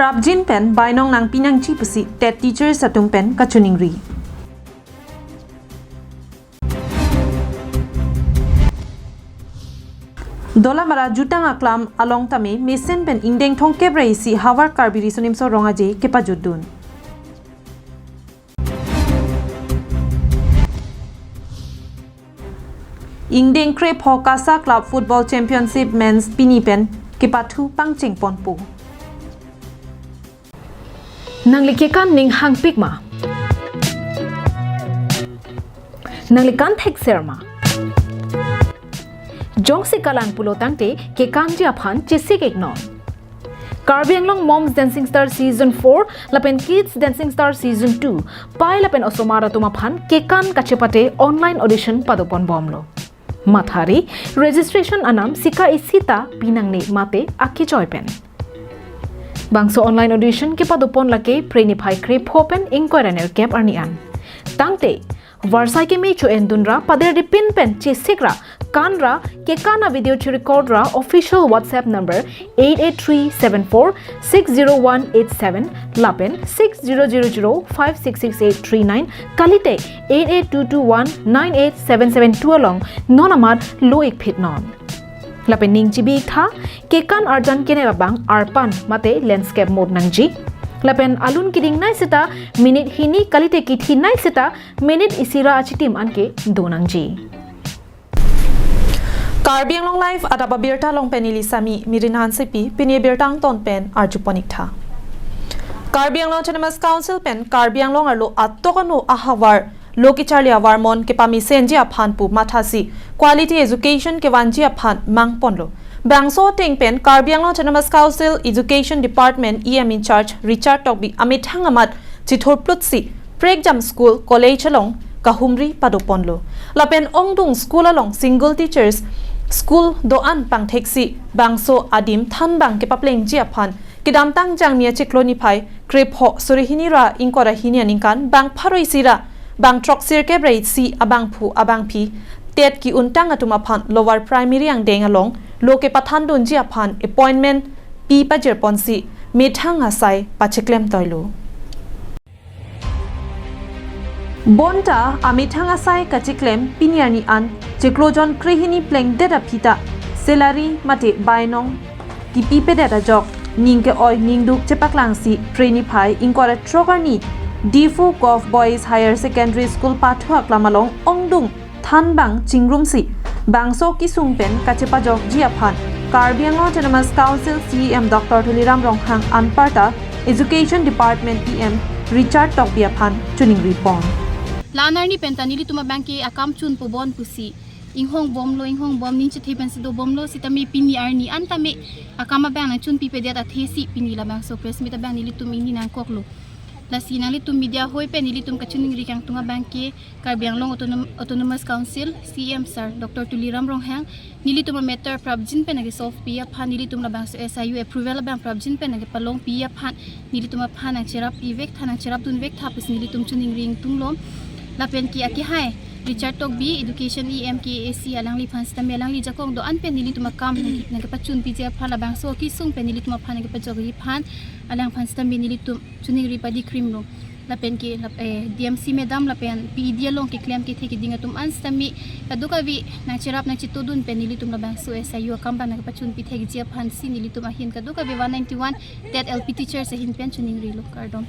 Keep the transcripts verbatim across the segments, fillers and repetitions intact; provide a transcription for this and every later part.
prapjin pen bainong nangpi nangji pusi TET teachers atum pen kachiningri. Dolamara jutang aklam along tame mesen pen ingdeng thomkep ra isi havar Karbi Riso Nimso Rong Aje kepajutdun. Ingdeng krepho KASA Club Football Championship Men's pini pen kepathu pangcheng ponpo. Nangli kekan ning hangpik ma? Nangli kan thekser ma? Jongsi kalang pulo tangte kekanji aphan chesik iknon. Karbi Anglong Moms Dancing Star Season four lapen Kids Dancing Star Season two, pai lapen osomar atum aphan kekan kachepate online audition padopon bomlo. Mathari, registration anam sika isi ta pinangne mate akechoi pen. Bangso online audition kepadopon lake Phre niphai krepho pen ingkoi ra nerkep arni an. Tangte, varsai keme cho-endun ra pader dipin pen chesik ra kan ra kekan a-video chirecord ra official WhatsApp number eight eight three seven four six zero one eight seven lapen six zero zero zero five six six eight three nine kalite eight eight two two one nine eight seven seven two along non amat lo-ik phit non. Lapen ning chibi-ik tha, kekan arjan kenep abang arpan mate landscape mode nangji. Lapen alun keding nei seta minute hini kalite kithi nei seta minute isi ra achitim anke do nangji. Karbi Anglong Live adap abirta along pen neli Sami Mirin Hansepi, pini abirta angton pen arjupon-ik tha. Karbi Anglong Autonomous Council pen Karbi Anglong arlo atok ano ahavar lo kecharli avarmon kepamesenji aphan pu mathasi quality education kevanji aphan mangponlo. Bangso ateng pen Karbi Anglong Autonomous Council Education Department E M in charge Richard Tokbi amethang amat chithurplutsi prekjam school college along kahumri padoponlo. Lapen ongdung school along single teachers school do-an pangtheksi bangso adim thanbang kepaplengji aphan kedamtang Jangmi achiklo niphai krepho suri hini ra ingkoi ra hini aningkan bang pharo isi ra bang throksirkep ra isi abangphu abangphi TET ki-untang atum aphan lower primary angdeng along lo kepathandunji aphan appointment pi pajirponsi methang asai pachiklem toilo. Bonta amethang asai kachiklem pini arni an chiklo jon krehini plengdet aphi ta salary mate bainong kipipedet ajok ning ke-oi ningduk chepaklangsi Phre niphai ingkoi ra throk arni Diphu Govt Boys Higher Secondary School pathu aklam along ongdung thanbang chingrumsi bangso kesung pen kachepajokji aphan Karbi Anglong Autonomous Council C E M Doctor Tuliram Ronghang anparta Education Department E M Richard Tokbi aphan chiningripon. La-an arni pen ta nelitum abang ke akam chunpo bon pusi inghongbomlo, inghongbom ning chethe pensi dobomlo, sitame pini arni an tame akam abang nangchunpipedet athesi pini labangso press meet abang nelitum ingni nangkoklo. Lasi nanglitum media hoi pen nelitum kachiningri kangtung abang ke Karbi Anglong Autonom-, Autonomous Council C E M Sir Doctor Tuliram Ronghang nelitum a-matter prapjin pen nangkesolve pi aphan, nelitum labangso S I U approval abang prapjin pen nangkepalongpi aphan, nelitum aphan nangcherap ivek tha, nangcherapdun vek tha pusi nelitum chiningri ingtunglo. Lapen ke akehai Richard Tokbi, Education E M K A C, alangliphan sitame alangli ajakong do-an pen nelitum akam nangke-, nangkepachunpiji aphan, labangso kesung pen nelitum aphan nangkepajokji aphan, alangphan sitame nelitum chiningri padikrimlo. Lapen ke lap-, eh, D M C madam lapen P E D along keklem kethe keding atum an sitame kadokave nangcherap nangchetodun pen nelitum labangso S I U akam abang nangkepachunpi thekji aphansi nelitum ahin kadokave one ninety-one TET L P teachers ahin pen chiningrilo. Kardom.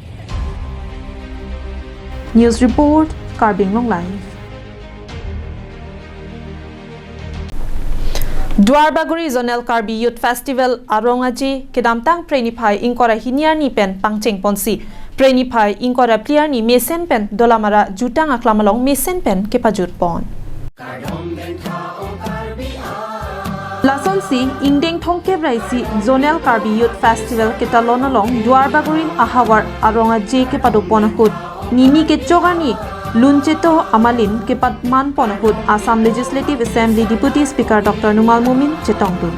News report, Karbi Anglong Live. Duarbagori Zonal Karbi Youth Festival Arong Aje kedamtang Phre niphai ingkoi ra hini arni pen pangchengponsi Phre niphai ingkoi ra phli arni mesen pen Dolamara jutang aklam along mesen pen kepajutpon. Lasonsi ingdeng thomkep ra isi Zonal Karbi Youth Festival ketalon along Duarbagori ahavar Arong Aje kepadopon ahut nini kechok arni luncheto amalin kepamanpon ahut Assam Legislative Assembly Deputy Speaker Doctor Numal Momin chetongdun.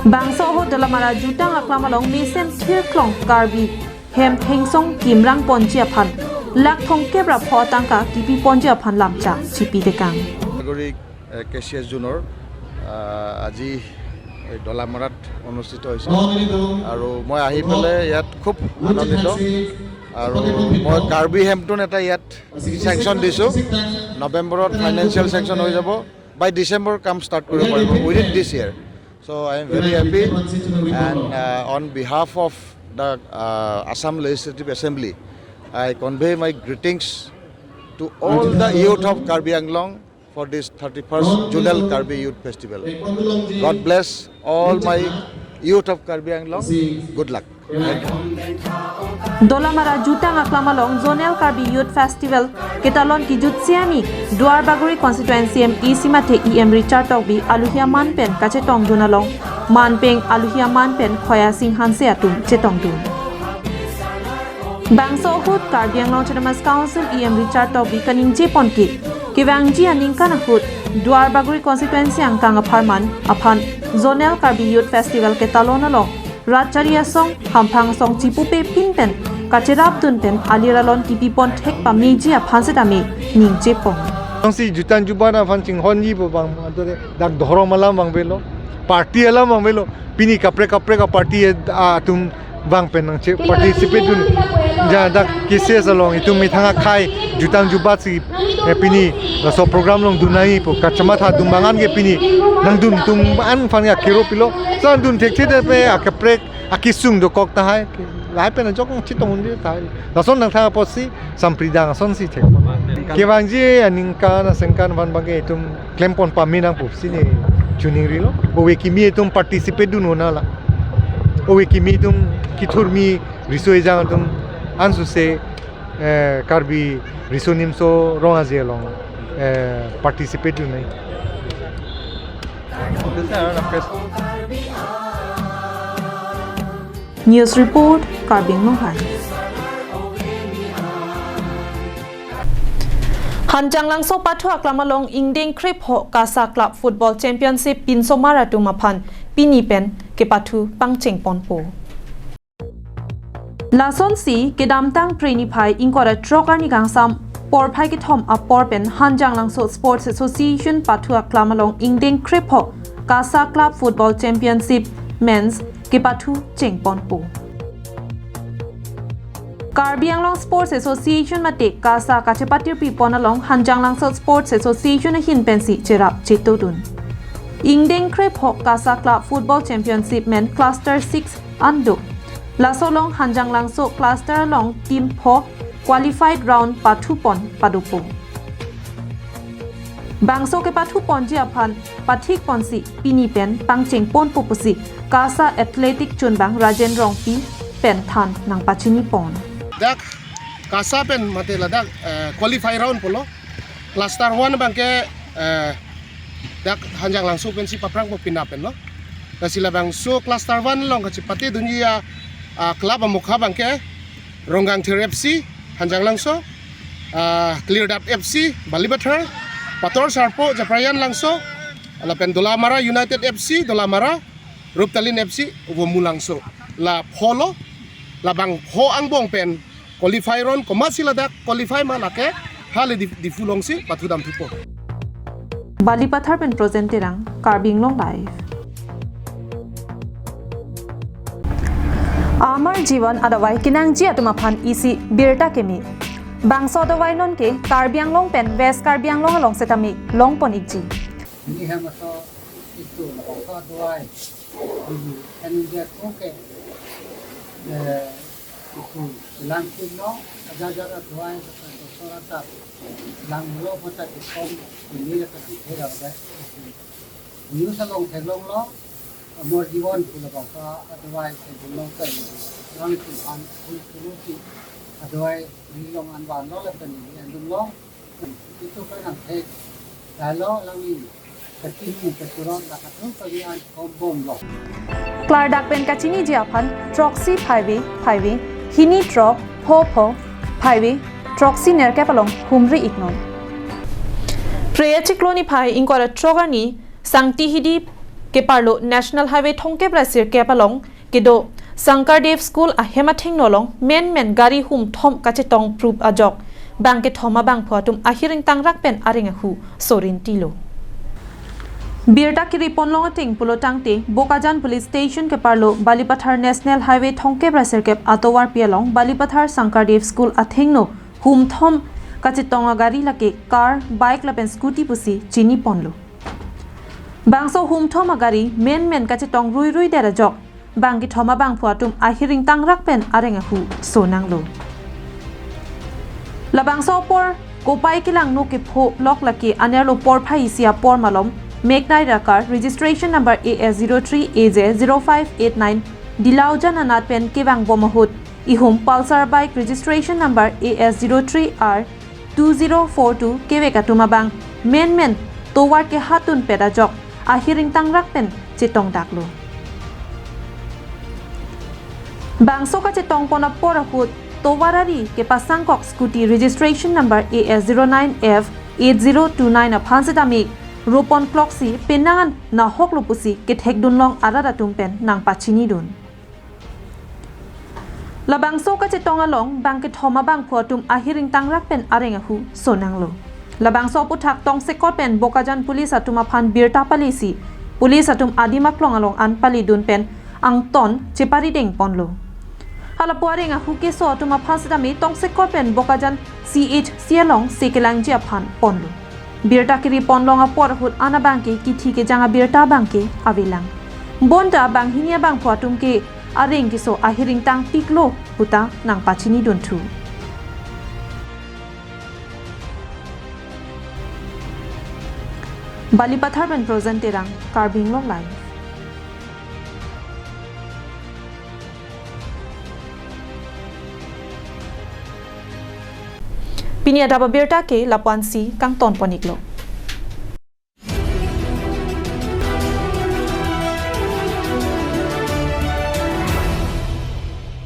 Bangso ahut Dolamara jutang aklam along mesen thirklong Karbi hem thengsong kimrangponji aphan lakh thomkep ra pho tangka kipiponji aphan lamchak chipitekang. Nagori, eh, K C S Zonal, ah, aji এই ডলামাৰাত অনুষ্ঠিত হৈছে আৰু মই আহি পেলাই ইয়াত খুব আনন্দিত। আৰু মই কাৰ্বি হেমটুন এটা ইয়াত চেংচন দিছোঁ। নৱেম্বৰত ফাইনেন্সিয়েল চেংচন হৈ যাব। By December কাম ষ্টাৰ্ট কৰিব পাৰিব, within this year. So I am very happy and uh, on behalf of the uh, Assam Legislative Assembly, I convey my greetings to all the youth of Karbi Anglong for this thirty-first Zonal Karbi Youth Festival. God bless all my youth of Karbi Anglong. Good luck. Thank you. Dolamara jutang aklam along Zonal Karbi Youth Festival ketalon kijut siami Duarbagori constituency M A C mate E M Richard Tokbi aluhia man pen kachetongdun along manpeng aluhia man pen Khoya Sing Hanse atum chetongdun. Bangso ahut Karbi Anglong Autonomous Council E M Richard Tokbi kaningje ponke kevangji aningkan ahut Duarbagori constituency angkang apharman aphan Zonal Karbi Youth Festival ketalon along rat chari asong, hamphang asong chipupe pin pen kacherapdun pen alir alon kipipon thek pameji aphan setame ningje pon. Nangsi jutang jubat aphan chinghonji pu bang, anto de dak dhorom alam bang belo, party alam bang belo, pini kaprek kaprek a party atum bang pen nangche participate dun. Ja dak K C S along itum methang akhai jutang jubat si eh, pini laso program along dun nangji pu kachematha dun bang an ke pini nangdun atum an aphan ke kero pilo. Sa dun thekthe de pe akaprek akesung dokok tahai. Lahai pen ajok chetongdun tahai. Lason nangthang apotsi sampridang asonsi thek. Kevangji aningkan asengkan aphan bang ke itum klempon pame nang pusi ne chuning rilo. Ove kimi itum participate dun ona la. Ove kimi itum kithurmi riso ejang atum ansose eh, Karbi Riso Nimso Rong Aje along eh, participate dun nai. News report, Karbi Anglong Times. Hanjanglangso pathu aklam along ingdeng krepho KASA Club Football Championship pinsomar atum aphan pini pen kepathu pangcheng ponpo. Lasonsi kedamtang Phre niphai ingkoi ra throk arni kangsam porphai kethom apor pen Hanjanglangso Sports Association pathu aklam along ingdeng krepho KASA Club Football Championship Men's kepathu chengponpo. Karbi Anglong Sports Association mate KASA kachepatirpi pon along Hanjanglangso Sports Association ahin pensi cherap chetodun. Ingdeng krepho KASA Club Football Championship Men Cluster six an do. Laso along Hanjanglangso cluster along team pho qualified round pathu pon padopo. Bangso kepathu ponji aphan pathik ponsi pini pen pangcheng ponpo pusi KASA Athletic chunbang Rajen Rongpi pen than nangpachini pon. Dak KASA pen mate ladak eh, qualify round pulo. Cluster one bangke eh, dak Hanjanglangso pensi paprangpo pina pen lo. Lasi labangso cluster one along kachepate dunji a ah, club amokha bangke Rongkangthir F C Hanjanglangso, ah, Klirdap F C Balipathar, Pator Sarpo Japrayan Langso, lapen Dolamara United F C Dolamara, Ruptalin F C Vomu Langso. La pholo, labang pho angbong pen qualify round komatsi ladak qualify ma lake hale Dif- Diphu alongsi pathudam thupo. Balipathar pen Projen Terang, Karbi Anglong Live. Amar Jivan adawai kenangji atum aphan isi birta keme. Bangso adawai nonke Karbi Anglong pen West Karbi Anglong along setame longpon ikji. Ini hamaso itu labangso adawai. Ini kan dia oke. Eh, itu langkin no, aja aja adawai kata doktor atat. Langlo kota dikom ini kata dihera deh. News along theklonglo, Amar Jivan pu labangso adawai theklonglo kan. Langkin an pun pulusi adawai rilong anwanlo lapen ini andunglo. Itu kan ang thek. Lalo lang ini. Kachini kachurot la katu kami an kombomlo. Klardak pen kachiniji aphan throksi phaive phaive hini throk pho pho phaive throksi nerkep along humri iknon. Phre achiklo niphai ingkoi ra throk arni Sangti Hidi keparlo National Highway thomkep ra sirkep along kedo Sankardev School ahem athengno along menmen gari hum thom kachetong prup ajok bang kethom abangphu atum ahir ingtangrak pen areng ahu sorin tilo. Birta kiri ponlong ateng pulotangte Bokajan Police Station keparlo Balipathar National Highway thongkep ra sirkep atovarpi along Balipathar Sankardev School athengno humthom kachetong agari lake car, bike lapen scooty pusi chini ponlo. Bangso humthom agari menmen kachetong ruirui det ajok bang kethom abangphu atum ahir ingtangrak pen areng ahu so nanglo. Labangso apor kopai kelangno kepho lok lake anerlo porphai isi apor malom meknai ra car registration number A S zero three A J zero five eight nine Dilaujan anat pen kevang bom ahut ihum Pulsar bike registration number A S zero three R two zero four two kevek atum abang menmen tovar kehatun pet ajok ahir ingtangrak pen chetongdaklo. Bangso kachetong pon apor ahut tovar ari kepasangkok scooty registration number A S zero nine F eight zero two nine aphan setame ropon kloksi penang an nahoklo pusi kethekdunlong arat atum pen nangpachinidun. Labangso kachetong along bang kethom abangphu atum ahir ingtangrak pen areng ahu so nanglo. Labangso aputhak tongsekot pen Bokajan Police atum aphan birta palisi Police atum adim aklong along an palidun pen angton cheparideng ponlo. Halapu areng ahu keso atum aphan setame tongsekot pen Bokajan C H C along se kelangji aphan ponlo. Birta kiri ponlong apor ahut an abangke kithi kejang abirta abangke avelang. Bonta banghini abangphu atum ke areng keso ahir ingtangpiklo puta nangpachinidun thu. Balipathar pen Projen Terang, Karbi Anglong Live. Pini adap abirta ke lapu-ansi kangton pon-iklo.